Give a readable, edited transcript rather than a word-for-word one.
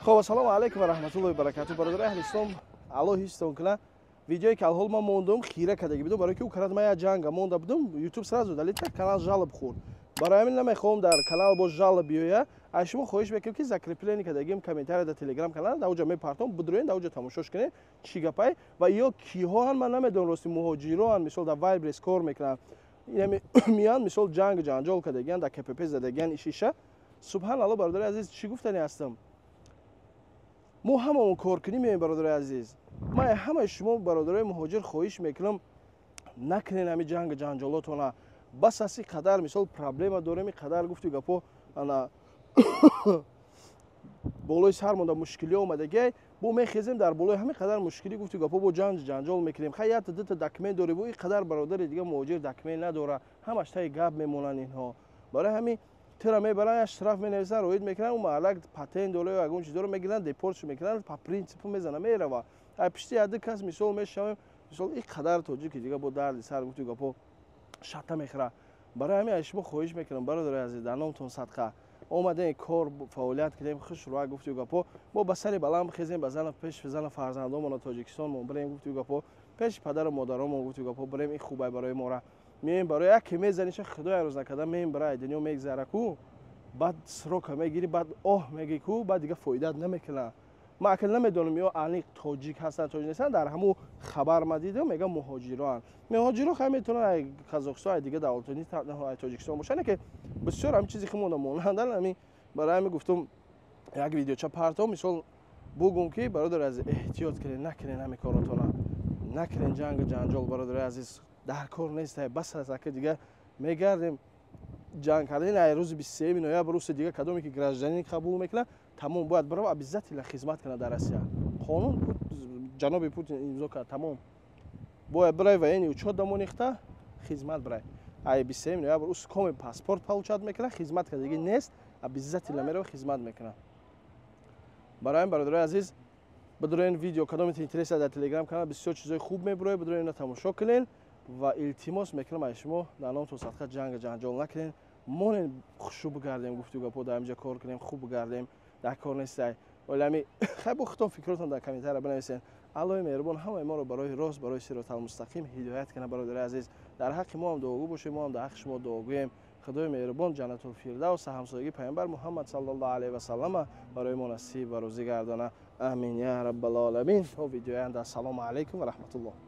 Хоб, ассалому алайкум ва раҳматуллоҳи ва баракатуҳ. Бародари аҳли ислом, Аллоҳ ҳифзтон кунад. Видеое ки алҳол ман мондум, хира кардаги будум, барои ки ӯ карад ман як ҷанга монда будум, ютуб сразу удалить кард, канал жалоб хӯрд. Барои ҳамин намехоҳам дар канал боз жалоб биёя. Аз шумо хоҳиш мекунем, ки закрепление кардагим комментария дар телеграм канал, дар оҷа мепартом, бидроен, дар оҷа тамошош кунед, чӣ гапай ва ё киҳоан, ман намедонам, рости муҳоҷироан, мисол, дар Вайлдберриз кор мекунанд, миян, мисол, ҷанг ҷанҷол кардагиан, дар КПП задагиан ишиша. Субҳаналло, бародари азиз, чӣ гуфтани ҳастам? Мо ҳамаон кор кунӣ меоем. Бародари азиз, ман ҳамаи шумо, бародарои муҳоҷир, хоҳиш мекунам, накунен ҳами ҷанг ҷанҷолотона. Бас аст, қадар, мисол, проблема дорем, қадар гуфту гапо ана болои сар монда, мушкилиҳо омадагиай, бо мехезем, дар болои ҳамин қадар мушкилӣ, гуфту гапо, бо ҷанҷ ҷанҷол мекунем. Хай, якта дута документ дорем, бо ин қадар бародари дига муҳоҷир документ надора, ҳамаш таи гап мемонанд инҳо. Барои ҳамин тира мебаранд, як штраф менависанд, роид мекунанд, ӯ маҳаллак патент дора ё ягон чиз дора, мегиранд, депортш мекунанд, по принципу мезана, мерава. Ай пишти яду кас, мисол, мешавем, мисол, ин қадар тоҷики дига бо дарди сар, гуфту гапо, шата мехӯра. Барои ҳамин аз шумо хоҳиш мекунам, бародари азиз, дар номтон садқа, омадем, кор фаъолият кунем, хушрӯа, гуфту гапо, мо ба сари баланд бихезем, ба зана пеши зана фарзандомона Тоҷикистонмон бирем, гуфту гапо, пеши падару модаромон, гуфту гапо, бирем. Ин хубай барои мора. Меем барои яке мезаниша, худоя рӯз накарда, меем, барои дунё мегзара ку, баъд срока мегирӣ, баъд оҳ мегӣ ку, баъд дига фоидат намекунад. Ман акл намедонам, ё аниқ тоҷик ҳастанд, тоҷик нестанд. Дар ҳамун хабар ма дидам, мегам, муҳоҷироанд. Муҳоҷиро хай метавонанд Қазоқистон, ай дига давлатони, ай Тоҷикистон бошанд, ки бисёр ҳамин чизи химонда монандан. Ҳамин барои ҳамин гуфтум, як видеоча партом, мисол, бугум, ки бародари азиз, эҳтиёт кунед, накунед ҳамин коротона, накунед ҷангу ҷанҷол. Бародари азиз, дар кор нест, бас аст, ака, дига мегардем ҷанг кардем. Ай рӯзи 23 ноябр рӯзи дига кадоме ки гражданин қабул мекунад, тамом, бояд барава, обязательно хизмат кунад. Дар Россия қонун ҷаноби Путин имзо кард, тамом, бояд барай, военный учёт дамонихта, хизмат барай. Ай 23 ноябр ус коме паспорт получать мекунад, хизмат кардагӣ нест, обязательно мерава, хизмат мекунад. Барои ҳамин, бародарои азиз, бидроен видео, кадомете интерес дар телеграм канал бисёр чизои хуб мебуроед, бидроен, ина тамошо кунен. Ва илтимос мекунам аз шумо, дар номтон садқа, ҷанг ҷанҷол накунен, монен, хушу бигардем, гуфту гапо, дар инҷа кор кунем, хуб бигардем, дар кор нестай. Вале ами хай, бо худтон фикротон дар комментария бинависен. Аллоҳи меҳрубон ҳамаи моро барои рост, барои сироталмустақим ҳидоят кунад. Бародари азиз, дар ҳаққи мо ҳам дуогӯ бошед, мо ҳам дар ҳаққи шумо дуогӯем. Худои меҳрубон ҷаннатул фирдавс, ҳамсоягии Паёмбар Муҳаммад саллаллоҳу алайҳи васаллама барои мо насиб ва рӯзӣ гардона. Амин я раббалоламин. То видеоянда, ассалому алайкум ва раҳматуллоҳ.